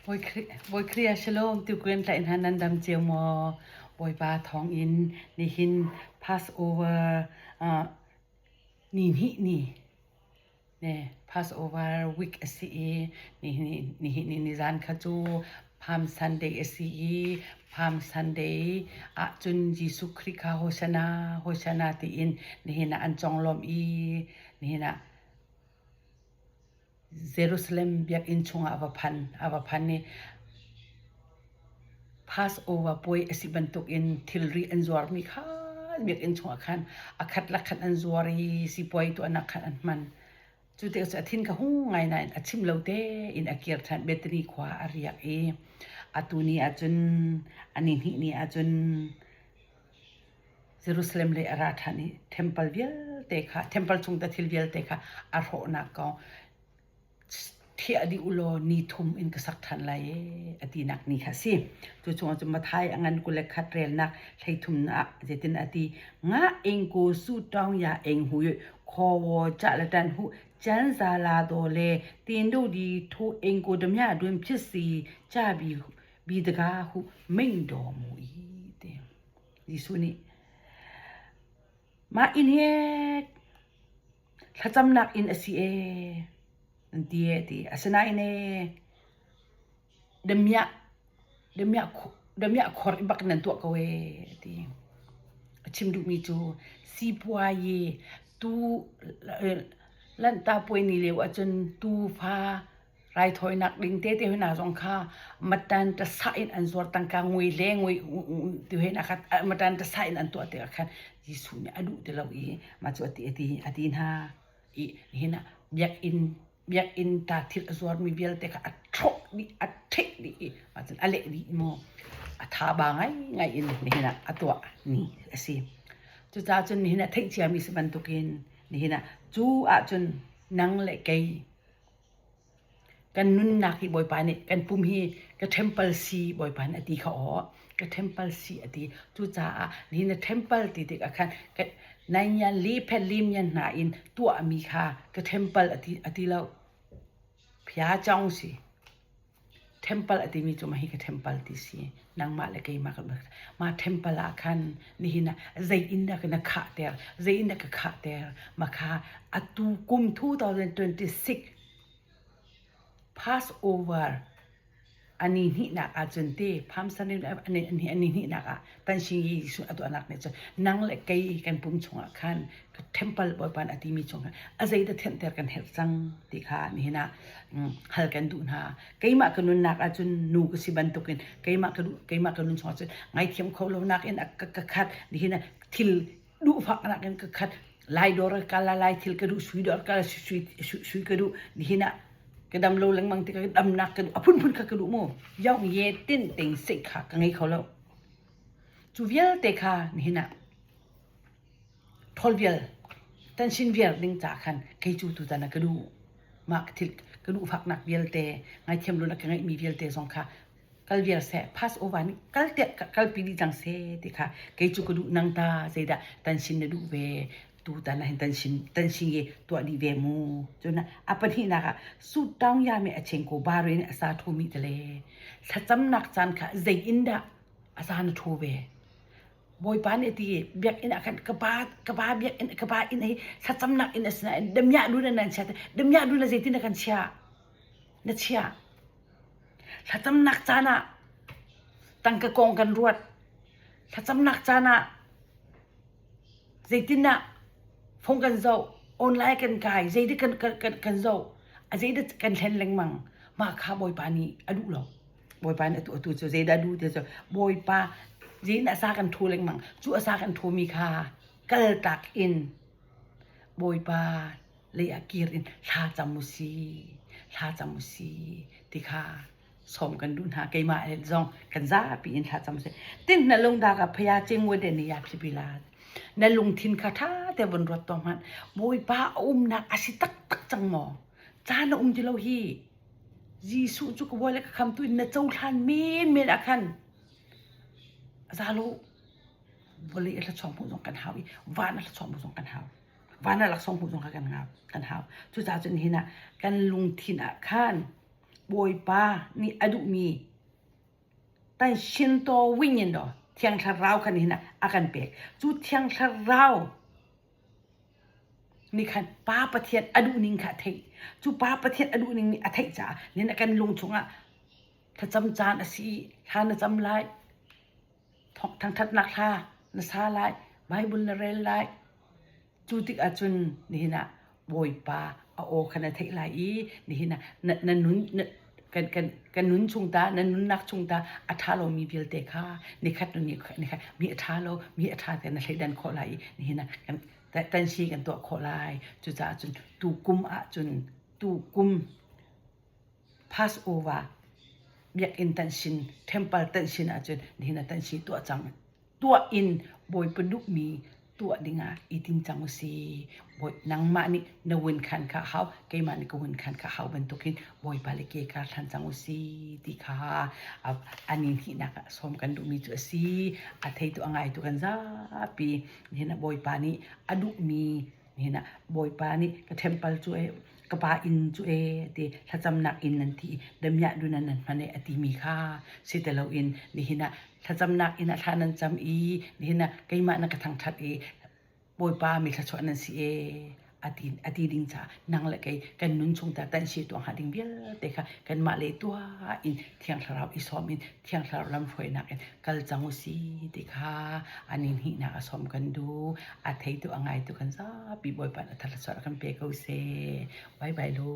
Bawi Khrih ah shalom tukuan tlaih hna nan dam cio maw? Bawipa thawngin nihin Passover uh, ni hnih ni ne Passover week a si i nihin nihin ni nizan kha cu Palm Sunday a si i Palm Sunday ahcun Jesuh Khrih kha Hosanna Hosanna tiin nihin ah an conglawmh i nihin ah Jerusalem biakinn chungah a va phan. A va phan i Passover puai a si bantukin thilri an zuarmi kha biakinn chungah khan a khat le khat an zuar i sipuai tuahnak khan an hman. Cu tikah cun a thin kha hung ngai nain a chim lo tein a kir ṭhan. Bethany khua a riak i atu ni ahcun a ni hnih ni ahcun Jerusalem lei a ra ṭhan i temple vialte kha temple chung te thil vialte kha a hrawhnak kong thiah dih u law ni thum in ka sak ṭhan lai ee a tinak ni kha a si. Cu chungah cun Matthai a ngan 21 relnak 13 ah zeitin a ti nga eng ko su tawng ya eng hu kho wo cha le tan hu chan za la do le tin do di thu eng ko dam ya dun phit si cha bi bi daga hu ming do mu i te. Jesuh nih mah inn hi thlacamnak inn a si ee an ti ee ti. Asinain ee damiah damiah damiah khor i bak nan tuah ko ee a ti. A chim duhmi cu sipuayi tu Lanhta puai ni lio ahcun tuufa raithawinak ding tete hna zong kha matan tasa in an zuar tangka ngui le ngui tu he na kha matan tasa in an tuah tikah khan Jesuh nih a duh ti lo i mah cu ati ati ati hna i hin ah biakinn biakinn ta thil a zuarmi vialte kha a ṭhawh dih a ṭheh dih i mah cun a leh dih mu a tha ba ngai ngai in nihin ah a tuah ni a si cucaah cun nihin ah theih ciami si bantukin nihin ah cu ahcun nang le kei Kan nunnak hi Bawipa nih kan pum hi ka temple si Bawipa nih a ti kha aw. Ka temple si a ti. Cucaah nihin na temple ti tikah khan nainyan li phet lim yan hna in tuahmi kha ka temple a ti, a ti lo. Phia chong si. Temple a timi cu mah hi ka temple ti si. Nangmah le keimah kan mah temple ah khan nihin ah zei in dah na khahter, zei in dah ka khahter. Mah kha atu kum 2026 Passover a ni hnihnak ahcun te Palm Sunday a ni hnihnak ah Tansin Jesuh a tuahnak nih cun nang le kei kan pum chungah khan temple Bawipa a timi chung khan a zeidah thianhter kan herh cang ti kha nihin ah hal kan duh hna. Keimah ka nunnak ahcun nu ka si bantukin keimah ka duh keimah ka nun chungah cun ngaithiam kho lo nakin a ka khat nihin ah thil duhfaknak in ka khat lai dawr ka la lai thil ka duh sui dawr ka la sui sui ka duh nihin ah ka dam lo lengmang tikah ka damnak ka duh a phunphun kha ka duh mu yong ye tin ting sik kha ka ngei kho lo cu vialte kha nihin ah ṭhawl vial tension vial ding ca khan kei cu tutan ah ka duh mah thil ka duh faknak vialte ngaithiam lo na ka ngeihmi vialte zong kha kal vial seh pass over nih kal tiah kalpi dih cang seh ti kha kei cu ka duh nang ta zeidah tension na duh ve tutan ah hin tension tension ye tuah dih ve mu cun a pahnihnak ah suit taung ya me a cheng ko bare nih a sa thu mi tale thlacamnak caan kha zei in dah a sa na thu ve Bawipa nih a ti i biakinn ah khan ka pa ka pa biakinn ka pa inn hi thlacamnak inn a si nain damiah dun in nan chia damiah dun ah zeitin dah kan chiah na chiah thlacamnak caan ah tangka kong kan ruat thlacamnak caan ah zeitin ah phone kan zoh online kan kai zeidik kan kan kan zoh a zeidik kan thlen lengmang mah kha Bawipa nih a duh lo Bawipa nih atu atu cu zeidah duh ti cu Bawipa zeitin a sa kan ṭhu lengmang cu a sa kan ṭhumi kha kaltak in Bawipa lei ah kir in thla cam u si thla cam u si ti kha sawm kan duh hna keimah zong kan zapi in thla cam u si tin na lungda ka phaya ching wo de ni ya phi pila na lungthin kha tha te von ruat to hmanh Bawipa a umnak a si taktak cang maw caan a um ti lo hi Jesuh cu ka bawi le ka khamtu in na cohlan menmen ah khan a za lo. Vawlei a thluachuah hmuh zong kan hau i van a thluachuah hmuh zong kan hau. Van a laksawng hmuh zong kha kan ngau kan hau. Cucaah cun nihin ah kan lungthin ah khan Bawipa nih a duhmi tan shinto wingin do Thiang Thlarau kha nihin ah a kan pek. Cu Thiang Thlarau nih khan Pa Pathian a duhning kha a theih. Cu Pa Pathian a duhning nih a theih caah nihin ah kan lung chungah thlacam caan a si i thla na cam lai, thangṭhatnak hla na sa lai, Bible na rel lai. Cu tik ahcun nihin ah Bawipa a aw kha na theih lai i nihin ah na, na nun na, kan, kan, kan nun chung ta na nunnak chung ta a ṭha lomi vialte kha nikhat nu nikhat mi a ṭha lo mi a ṭha te na thleidan khawh lai i nihin ah kan tansi kan tuah khawh lai. Cucaah cun tu kum ahcun tu kum Passover biakinn tansin temple tansin ahcun nihin ah tansi tuah cang tuah in Bawipa duhmi tuah dingah i tim cang u si. Bawi nangmah nih na win khan kha hau keimah nih ka win khan kha hau bantukin Bawipa le ke kar hlan cang u si ti kha ani hnihnak ah sawm kan duhmi cu a si. A theitu a ngaitu kan zapi nihin ah Bawipa nih a duhmi Nihin ah Bawipa nih ka temple cu e ka pa inn cu e ti thlacamnak inn nan ti i damiah dun nan hman e a timi kha si ti loin nihin ah thlacamnak inn ah thla nan cam i nihin ah keimah na ka thangṭhat i Bawipa mi thluachuah nan si e a ti a ti ding caah nang le kei kan nun chung ta tan si tuah hnga ding vialte kha kanmah le tuah in Thiang Thlarau i sawm in Thiang Thlarau lamhruainak in kal cang u si ti kha an in hnihnak a sawm kan duh. A theitu a ngaitu kan zapi Bawipa nih a thar kan pe ko seh. Bye bye lu.